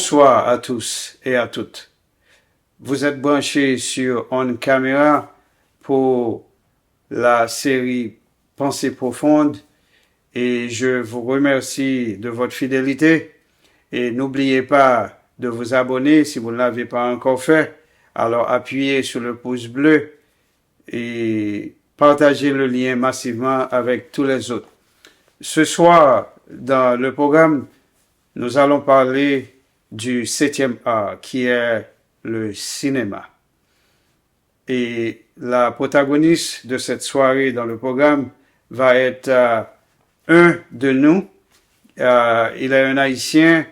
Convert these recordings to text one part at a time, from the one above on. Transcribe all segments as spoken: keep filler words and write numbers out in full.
Bonsoir à tous et à toutes. Vous êtes branchés sur On Camera pour la série Pensées profondes et je vous remercie de votre fidélité. Et n'oubliez pas de vous abonner si vous ne l'avez pas encore fait. Alors appuyez sur le pouce bleu et partagez le lien massivement avec tous les autres. Ce soir, dans le programme, nous allons parler du septième art, qui est le cinéma. Et la protagoniste de cette soirée dans le programme va être euh, un de nous. Euh, il est un Haïtien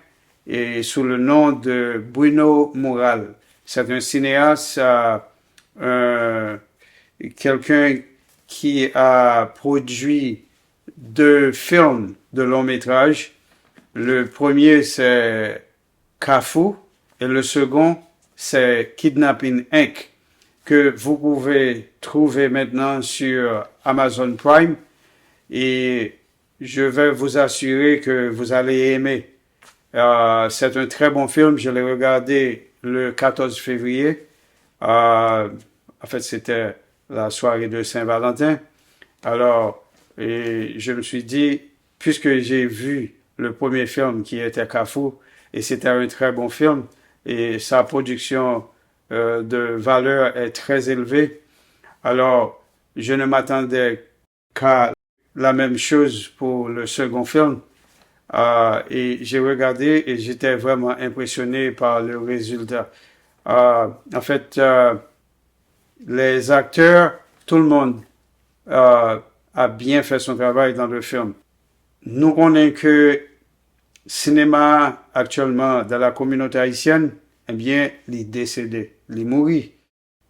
et sous le nom de Bruno Moral. C'est un cinéaste, euh, un- quelqu'un qui a produit deux films de long métrage. Le premier, c'est Kafou et le second, c'est Kidnapping Inc, que vous pouvez trouver maintenant sur Amazon Prime. Et je vais vous assurer que vous allez aimer. Euh, c'est un très bon film. Je l'ai regardé le quatorze février. Euh, en fait, c'était la soirée de Saint-Valentin. Alors, et je me suis dit, puisque j'ai vu le premier film qui était Kafou, et c'était un très bon film, et sa production euh, de valeur est très élevée. Alors, je ne m'attendais qu'à la même chose pour le second film. Euh, et j'ai regardé et j'étais vraiment impressionné par le résultat. Euh, en fait, euh, les acteurs, tout le monde euh, a bien fait son travail dans le film. Nou konnen ke sinema a aktyèlman dans la communauté haïtienne, ebyen, li desede, li mouri.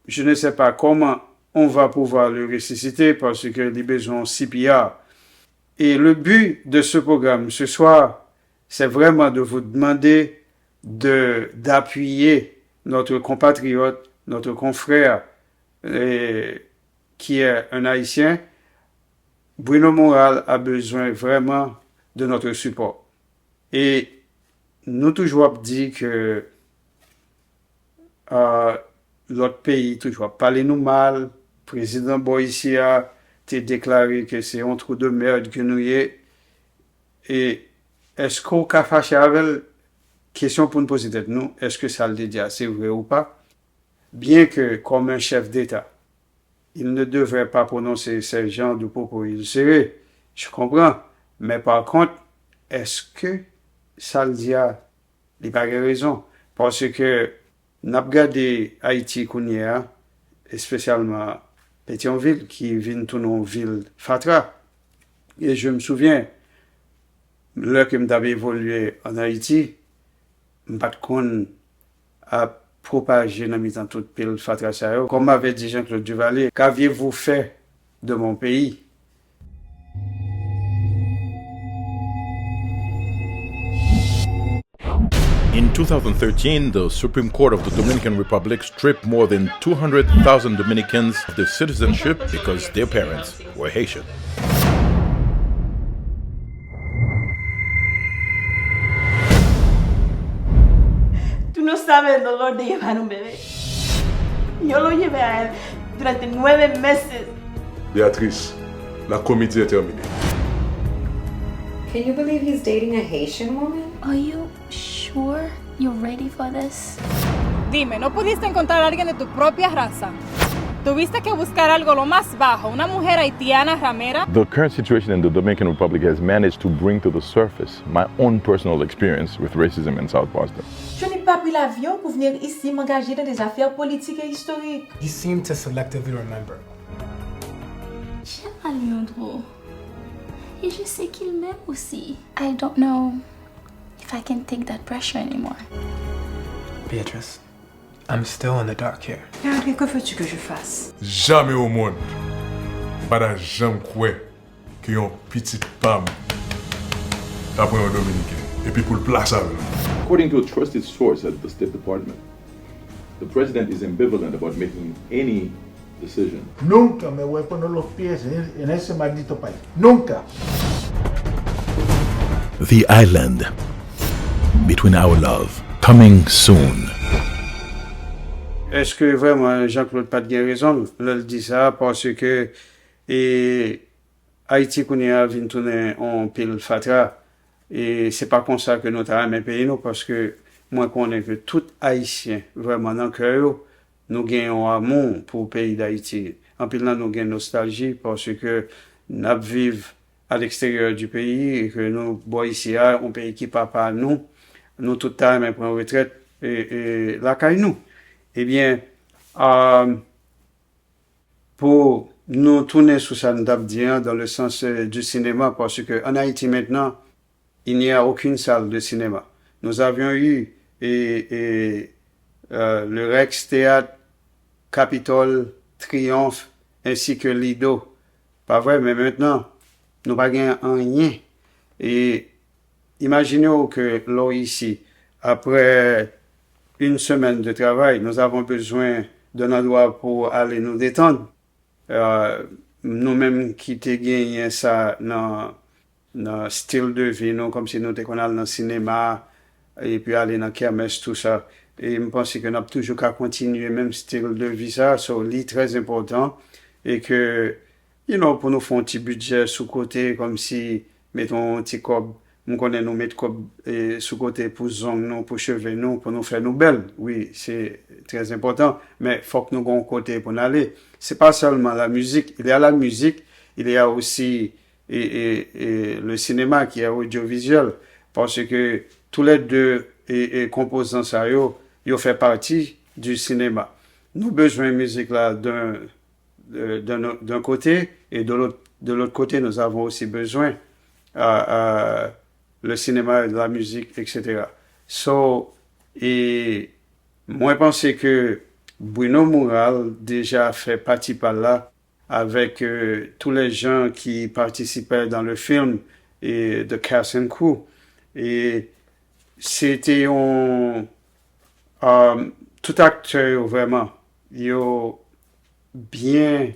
Je ne sais pas comment on va pouvoir le ressusciter parce que li bezwen C P R. Et le but de ce programme ce soir, c'est vraiment de vous demander de d'appuyer notre compatriote, notre confrère euh, qui est un Haïtien. Bruno Moral a besoin vraiment de notre support. Et nou toujou ap di ke euh, lòt peyi toujou ap pale nou mal. Prezidan bò isi a te deklare ke se yon trou de merde ke nou ye. E èske w ka fache avè l? Kesyon pou n poze tèt nou, èske sa l te di a se vre ou pa? Byenke, kòm yon chèf deta, il ne devrait pas prononcer ce genre de propos ilsérés. Je comprends. Men pa kont, èske sa l di a, li pa gen rezon? Paske n ap gade Ayiti kounye a, espesyalman Petyonvil, ki vin tounen yon vil fatra. E je me souviens, lè ke m t ap evolye ann Ayiti, m pa t konn ap pwopaje nan mitan tout pil fatra sa yo. Comme m'avait dit Jean-Claude Duvalier, qu'aviez-vous fait de mon pays? In two thousand thirteen, the Supreme Court of the Dominican Republic stripped more than two hundred thousand Dominicans of their citizenship because their parents were Haitian. Tú no sabes el dolor de llevar un bebé. Yo lo llevé a él durante nueve meses. Beatrice, la comédie est terminée. Can you believe he's dating a Haitian woman? Are you sure you're ready for this? Dime, ¿no pudiste encontrar a alguien de tu propia raza? ¿Tuviste que buscar algo lo más bajo, una mujer haitiana ramera? The current situation in the Dominican Republic has managed to bring to the surface my own personal experience with racism in South Boston. Je n'ai pas pris l'avion pour venir ici m'engager dans des affaires politiques et historiques. You seem to selectively remember. J'aime à Leandro. Et je sais qu'il m'aime aussi. I don't know if I can take that pressure anymore. Beatrice, I'm still in the dark here. Leandro, que veux-tu que je fasse? Jamais au monde, m pa ta janm kwè ke yon pitit pa m ta pran yon Dominiken epi pou l plase avè l. According to a trusted source at the State Department, the president is ambivalent about making any decision. Nunca me voy a poner los pies en, en ese maldito país. Nunca. The island between our love Coming soon. Èske vrèman Jean Claude pa t gen rezon lè l di sa? Paske e, Ayiti kounye a vin tounen yon pil fatra. E se pa konsa ke nou ta renmen peyi nou, paske mwen konnen ke tout Ayisyen, vrèman nan kè yo, nou gen yon amou pou peyi Dayiti. Anpil nan nou gen nostalji paske n ap viv à l'extérieur du pays e ke nou bò isi a, yon peyi ki pa pa nou, nou tout ta renmen pran retrèt e, e lakay nou. Ebyen, a, pou nou tounen sou sa n t ap di an, dans le sens euh, du cinéma, parce que en Haïti maintenant, il n'y a aucune salle de cinéma. Nous avions eu et, et, euh, le Rex Théâtre, Capitole, Triomphe, ainsi que Lido. Pa vre, men mentnan, nou pa gen anyen. E imajine w ke lè w isi, après une semaine de travail, nous avons besoin d'un endroit pour aller nous détendre. Euh, nou menm ki te genyen sa nan, nan stil de vi nou, kòmsi nou te konn al nan sinema, epi ale nan kèmès, tou sa. E m panse ke n ap toujou ka kontinye menm stil de vi sa, so li trè enpòtan, e ke, you know, pou nou fè yon ti bidjè sou kote, kòmsi, mete yon ti kòb, m konnen nou met kòb e, sou kote pou zong nou, pou cheve nou, pou nou fè nou bèl. Wi, se trè enpòtan, men fòk nou gen yon kote pou n ale. Se pa sèlman la mizik, il y a la musique, il y a aussi e, e, e, le cinéma qui est audiovisuel, paske tou lè de e, e, konpozan sa yo, yo fè pati du cinéma. Nou bezwen mizik la d'un d'un d'un côté, et de l'autre de l'autre côté, nous avons aussi besoin euh, euh, le cinéma, la musique, et cetera. So, e mwen panse ke Bruno Moural deja fè pati pa l la avec euh, tous les gens qui participaient dans le film et the cast and crew. E se te yon euh, tout aktè yo vrèman, yo byen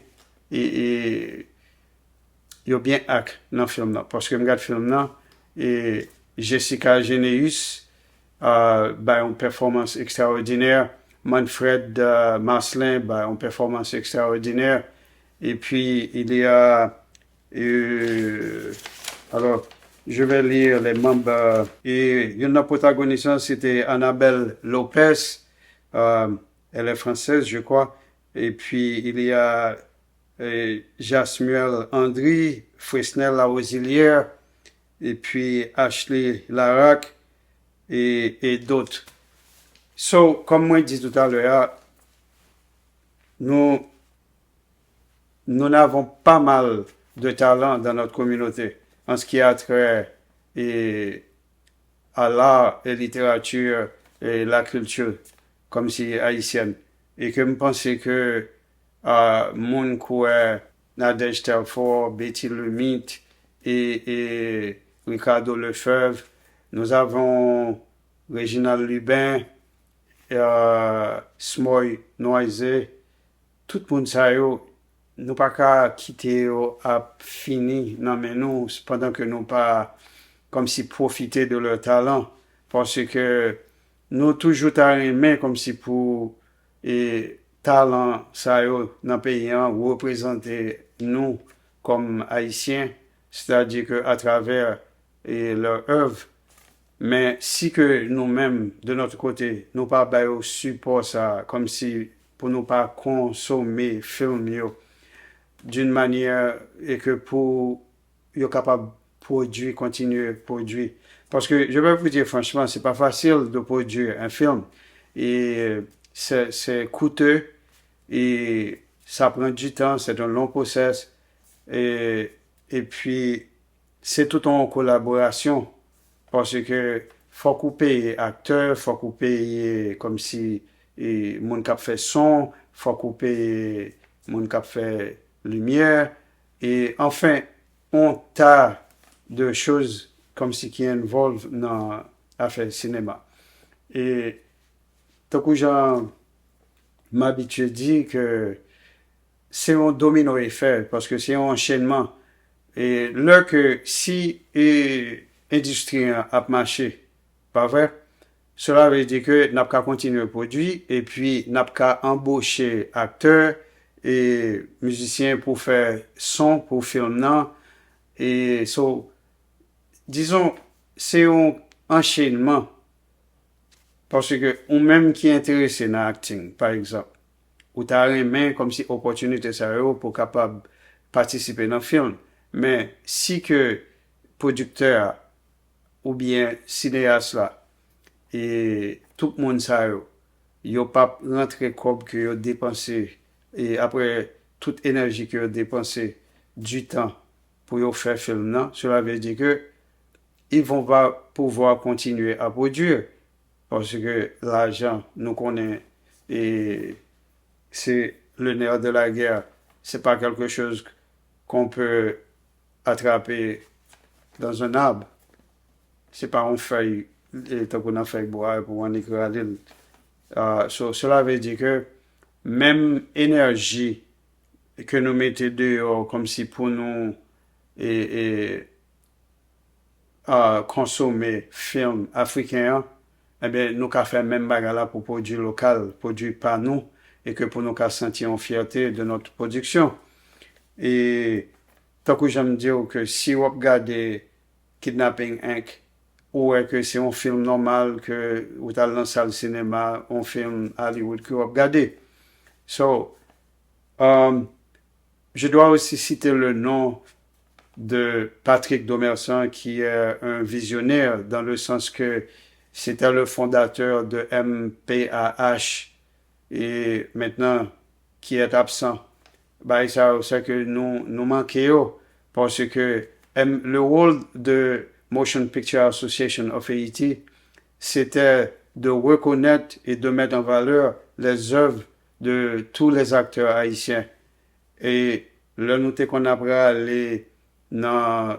e, e yo byen ak nan film nan. Paske m gad film nan, e Jessica Généus uh, bay yon pèfòmans ekstraòdinè, Manfred uh, Marcelin bay yon pèfòmans ekstraòdinè, epi il y a euh, alors, je vais lire les membres. Euh, et il y en a protagoniste, c'était Annabelle Lopez. Euh, elle est française, je crois. Et puis, il y a euh, Jasmuel Andry, Fresnel Larosilière, et puis Ashley Laraque et, et d'autres. So, comme moi dit tout à l'heure, nous, nous avons pas mal de talents dans notre communauté en ce qui a trait et, à l'art et littérature et la culture comme si haïtienne. Et que je pense que a moun kwè Nadège Telfort, Betty Lemitte et, et Ricardo Lefebvre. Nous avons Reginald Lubin, euh, Smoy Noisé. Tout moun sa yo, nou pa ka kite yo ap fini nan men nou pandan ke nou pa kòmsi pwofite de lè talan. Paske nou toujou ta renmen kòmsi pou e talan sa yo nan peyi an reprezante nou kòm Ayisyen, sètadi ke atravè e lè èv. Men si ke nou menm, de notre côté, nou pa ba yo sipò sa, kòmsi pou nou pa konsome film yo d'une manière e ke pou yo kapab pwodui, kontinye pwodui. Paske, je vais vous dire franchement, c'est pas facile de produire un film. Et c'est, c'est coûteux et ça prend du temps, c'est un long process. Et, et puis, se tout yon kolaborasyon, paske fòk ou peye aktè, fòk ou peye kòmsi e, moun k ap fè son, fòk ou peye moun k ap fè limyè, e anfen, yon ta de choz kòmsi ki envolve nan afè sinema. E tankou jan m abitye di ke se yon domino efè, paske se yon anchenman. E lè ke si e, endistri an ap mache, pa vre? Cela veut dire que n ap ka kontinye pwodui, epi n ap ka anboche aktè e mizisyen pou fè son pou fim nan. E so, dizon, se yon anchenman. Paske ou menm ki enterese nan acting, pa egzanp, ou ta renmen kòmsi opòtinite sa yo pou kapab patisipe nan fim. Men si ke pwodiktè a oubyen sineyas la, e tout moun sa yo, yo p ap rantre kòb ke yo depanse, e apre tout enèji ke yo depanse, ditan pou yo fè fim nan, cela veut dire que ils vont pas pouvoir continuer à produire. Paske lajan, nou konnen, e se le nerf de la guerre, c'est pas quelque chose qu'on peut attraper dans un arbre. Se pa yon fèy, e, tankou nan fèy bwa pou annik rale l. Ah, so, cela veut dire que menm enèji ke nou mete deyò kòmsi pou nou, e, e, ah, konsome fim afriken an, ebyen, nou ka fè menm bagay la pou pwodui lokal, pwodui pa nou, e ke pou nou ka santi yon fyète de notre production. E tankou jan m di w ke si w ap gade Kidnapping Inc, ou wè ke se yon fim nòmal ke ou t al nan sal sinema, yon fim Hollywood ke w ap gade. So, um, je dois aussi citer le nom de Patrick Domersan, qui est un visionnaire dans le sens que c'était le fondateur de M P A H et maintenant qui est absent. Bagay sa yo, se ke nou, nou manke yo, paske, em, le rôle de Motion Picture Association of Haiti, c'était de reconnaître et de mettre en valeur les œuvres de tous les acteurs haïtiens. E lè nou te konn ap rale nan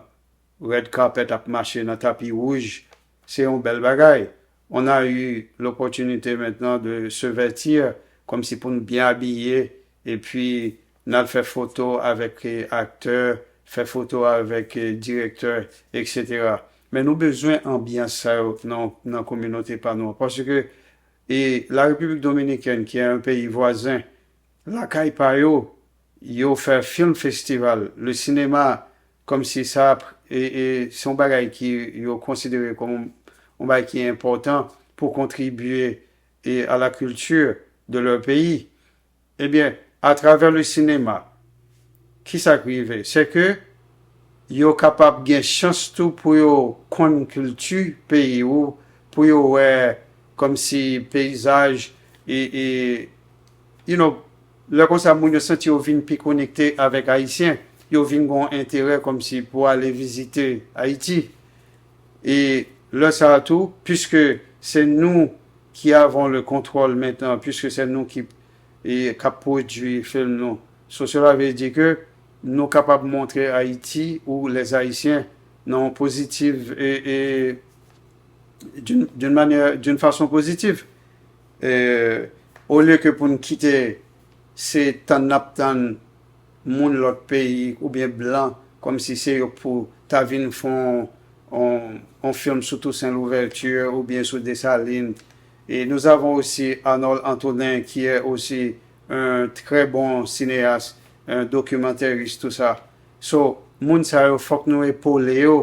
red carpet, ap mache nan tapi wouj, se yon bèl bagay. On a eu l'opportunité maintenant de se vêtir comme si pou n byen abiye, epi n al fè foto avèk, eh, aktè, fè foto avèk, eh, direktè, et cetera. Men nou bezwen anbyans sa yo nan, nan kominote pa nou an. Paske, e, la République Dominicaine, qui est un pays voisin, lakay pa yo, yo fè film festival, le cinéma, kòmsi sa, e, e, se yon bagay ki yo konsidere kòm yon, yon bagay ki enpòtan pou kontribye, e, à la culture de leur pays. Ebyen, atravè le cinéma, kisa k rive? Se ke yo kapab gen chans tou pou yo konn kilti peyi ou, pou yo wè kòmsi peyizaj, e, e, you know, lè konsa moun yo santi yo vin pi konekte avèk Ayisyen, yo vin gen yon enterè kòmsi pou ale vizite Ayiti. E lè sa a tou, puiske se nou ki avon le contrôle maintenant, puiske se nou ki, e, k ap pwodui film nou. So, cela veut dire que nou kapab montre Ayiti ou les Haïtiens nan yon pozitiv e, e d'une, d'une manière, d'une façon positive. E, olye ke pou n kite se tann n ap tann moun lòt peyi oubyen blan, kòmsi se yo k pou ta vin fè yon, yon, yon film sou Toussaint Louverture oubyen sou Dessalines. Et nous avons aussi Arnold Antonin, qui est aussi un très bon cinéaste, un documentariste, tout ça. So, moun sa yo, fòk nou epole yo.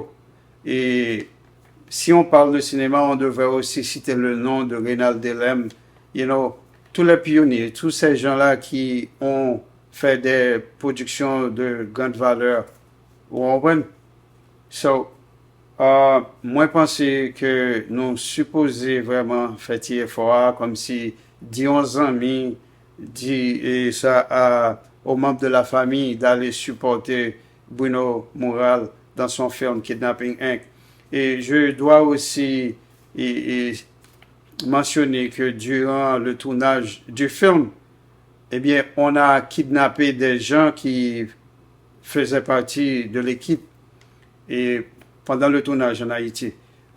Et si on parle de cinéma, on devrait aussi citer le nom de Reynald Delem. You know, tous les pionniers, tous ces gens-là qui ont fait des productions de grande valeur. Ou konprann? So, euh, mwen panse ke nou sipoze vrèman fè ti efò a, kòmsi di yon zanmi, di, e, sa a, aux membres de la famille d'aller supporter Bruno Moural dans son film Kidnapping Inc. Et je dois aussi, e, e, mentionner que durant le tournage du film, eh bien, on a kidnappé des gens qui faisaient partie de l'équipe et pendant le tournage en Haïti.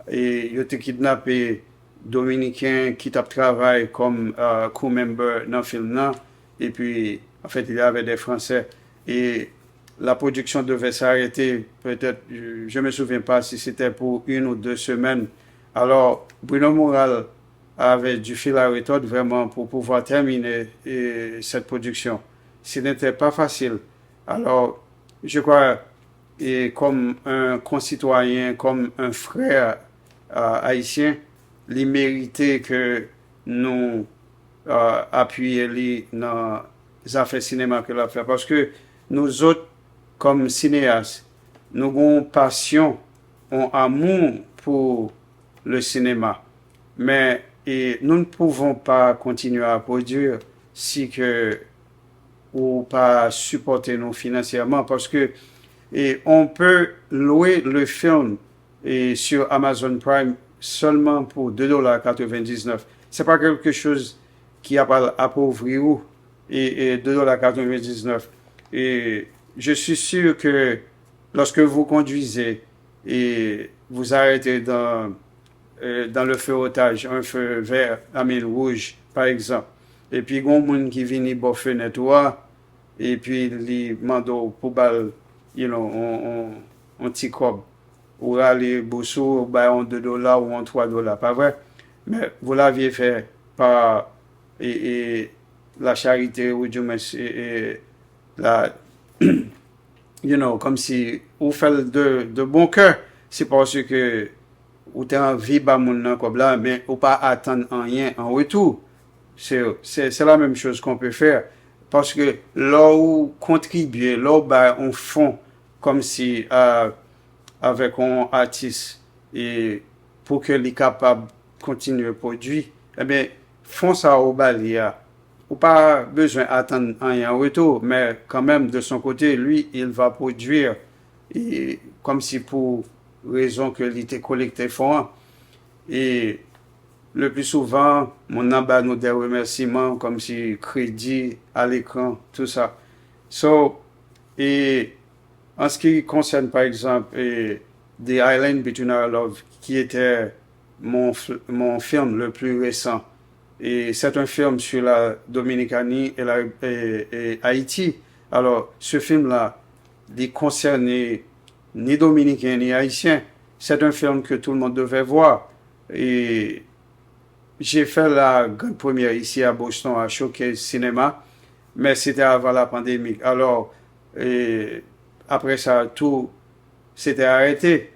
E yo te kidnape Dominiken ki t ap travay kòm, euh, crew member nan film nan. Epi, en fait, il y avait des Français. Et la production devait s'arrêter, peut-être, je, je me souviens pas si c'était pour une ou deux semaines. Alors, Bruno Moural avait du fil à retordre vraiment pour pouvoir terminer, euh, cette production. Ce n'était pas facile. Alors, je crois, et comme un concitoyen, comme un frère, euh, haïtien, li merite ke nou, euh, apiye li nan zafè sinema ke l ap fè. Paske nou zot, kòm sineyas, nou gen yon pasyon, yon amou pou le sinema. Men, e, nous ne pouvons pas continuer à produire si que ou pa sipòte nou finansyèman, paske, e, on peut louer le film, e, sur Amazon Prime seulement pour deux dollars quatre-vingt-dix-neuf. C'est pas quelque chose qui a pas appauvri ou, e, e, deux dollars quatre-vingt-dix-neuf. Et je suis sûr que lorsque vous conduisez et vous arrêtez dans, euh, dans le feu otage, un feu vert, I mean, rouge, par exemple, epi gon moun ki vini bò fenèt ou a, epi li mande w pou ba l, you know, on, on, on ti kòb. Ou rale bous ou, ou bay on de dola ou on twa dola, pa vre? Men, vous l'aviez fait par, e, e, la charité, ou du moins, e, e, la, you know, kòmsi ou fè l de, de bon kè, se paske ou te anvi ba moun nan kòb la, men ou pa atann anyen an retou. Se, se, c'est la même chose qu'on peut faire. Paske lè ou kontribye, lè ou bay yon fon kòmsi, euh, avèk yon atis, e pou ke li kapab kontinye pwodui, ebyen, fon sa ou ba li a, ou pa bezwen atann anyen an retou, men kanmenm, de son kote, lui, il va produire, e kòmsi pou rezon ke li te kolekte fon an. E le plus souvent, moun nan ba nou de remèsiman, kòmsi kredi, à l'écran, tout ça. So, e en ce qui concerne, par exemple, e, The Island Between Our Love, qui était mon, f- mon film le plus récent, et c'est un film sur la Dominicanie et, la, et, et Haïti. Alors, ce film-là, il concernait ni Dominicains ni Haïtiens. C'est un film que tout le monde devait voir. Et j'ai fait la grande première ici à Boston, à Showcase Cinema, mais c'était avant la pandémie. Alors, et après ça, tout s'était arrêté.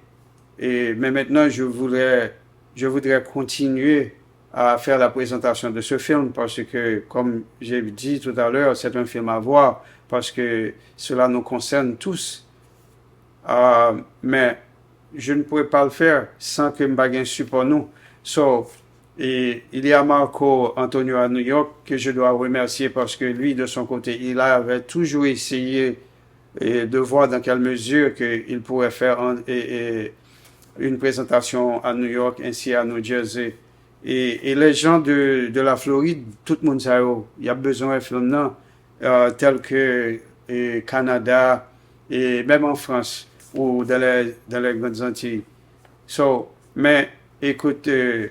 Et, mais maintenant, je voudrais, je voudrais continuer à faire la présentation de ce film parce que, comme j'ai dit tout à l'heure, c'est un film à voir parce que cela nous concerne tous. Euh, mais je ne pourrais pas le faire sans que m pa gen sipò nou. So, et il y a Marco Antonio à New York que je dois remercier parce que lui, de son côté, il avait toujours essayé, et de voir dans quelle mesure que il pourrait faire un- et- et une présentation à New York ainsi à New Jersey. Et, et les gens de, de la Floride, tout moun sa yo, y a besoin de film nan, euh, tel que, et Canada, et même en France, ou dans les, dans les Grandes Antilles. So, men, écoute, euh,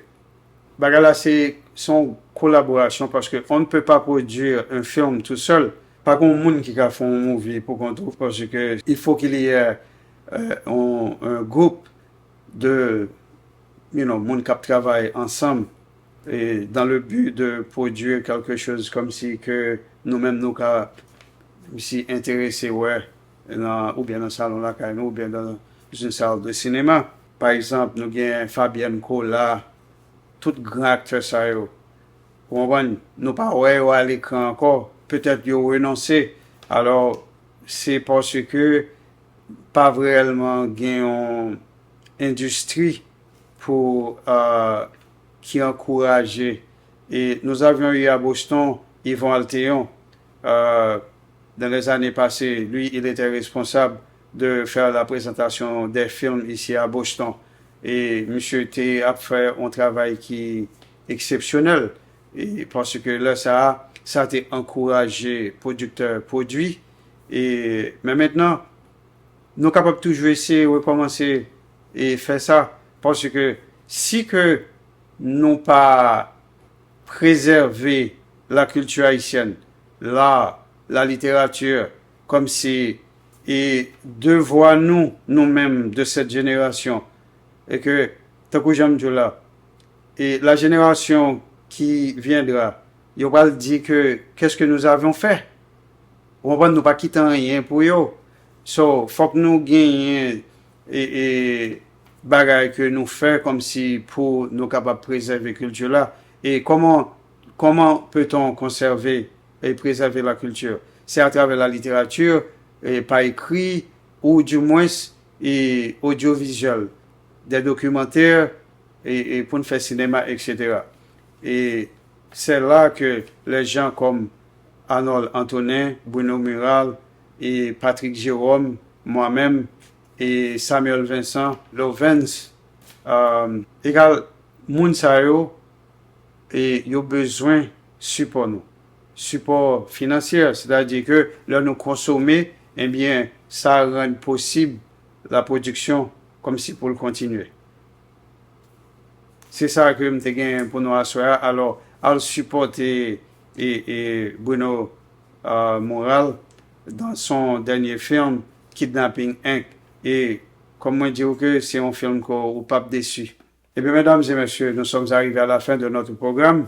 bagay la se se yon kolaborasyon paske on ne peut pas produire un film tout seul. Pa gen moun ki ka fè yon movie pou kont ou paske il faut qu'il y ait, euh, un, un groupe de, you know, moun k ap travay ansanm et dans le but de produire quelque chose comme si que nou menm nou ka si enterese wè nan, oubyen nan salon lakay nou, oubyen dans une salle de cinéma. Pa egzanp, nou gen Fabienne Colas, tout gran aktè sa yo. Ou konprann? Nou pa wè yo a lekran ankò. Petèt yo renonse. Alò, se paske pa reyèlman gen yon endistri pou, euh, ki ankouraje. Et nous avions eu à Boston Yvon Altéon, euh, dans les années passées. Lui, il était responsable de faire la présentation des films ici à Boston. Et monsieur te ap fè yon travay ki eksepsyonèl. E paske lè sa a, sa te ankouraje pwodiktè pwodui. E, men mentnan, nou kapab toujou eseye rekòmanse e fè sa. Paske si ke nou pa préserver la culture haïtienne, l'art, la littérature, kòmsi e devwa nou, nou menm, de cette génération, e ke, tankou jan m di w la, E la génération qui viendra, yo pral di ke, qu'est-ce que nous avions fait? Ou konprann, nou pa kite anyen pou yo. So, fòk nou genyen e, e bagay ke nou fè kòmsi pou nou kapab prezève kilti la. E comment, comment peut-on conserver et préserver la culture? C'est à travers la littérature, e pa ekri, ou du moins, e audiovisuel, des documentaires, e, e pou n fè sinema, et cetera. Et c'est là que les gens comme Arnold Antonin, Bruno Mural, et Patrick Jérôme, moi-même, et Samuel Vincent, Lovens, euh, egal, moun sa yo, e yo bezwen sipò nou. Sipò finansyè, sètadi ke lè nou konsome, ebyen, sa rann posib la pwodiksyon kòmsi pou l kontinye. Se sa ke m te gen pou nou aswè a. Alò, al sipòte e, e Bruno, euh, Mural dans son dernier film, Kidnapping Inc. E kòm mwen di w ke se yon film ke ou p ap desi. Eh bien, mesdames et messieurs, nous sommes arrivés à la fin de notre programme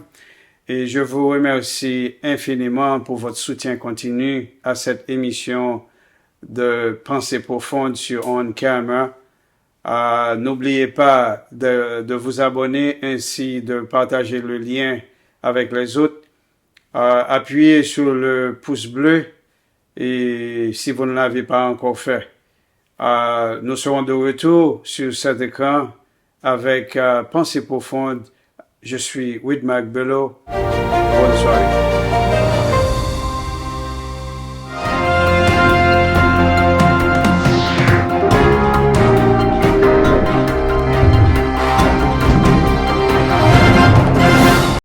et je vous remercie infiniment pour votre soutien continu à cette émission de Pensée Profonde sur On Camera. Euh, n'oubliez pas de, de vous abonner ainsi de partager le lien avec les autres. Euh, appuyez sur le pouce bleu et si vous ne l'avez pas encore fait. Euh, nous serons de retour sur cet écran avec, euh, Pensée Profonde. Je suis Widmark Bello. Bonne soirée.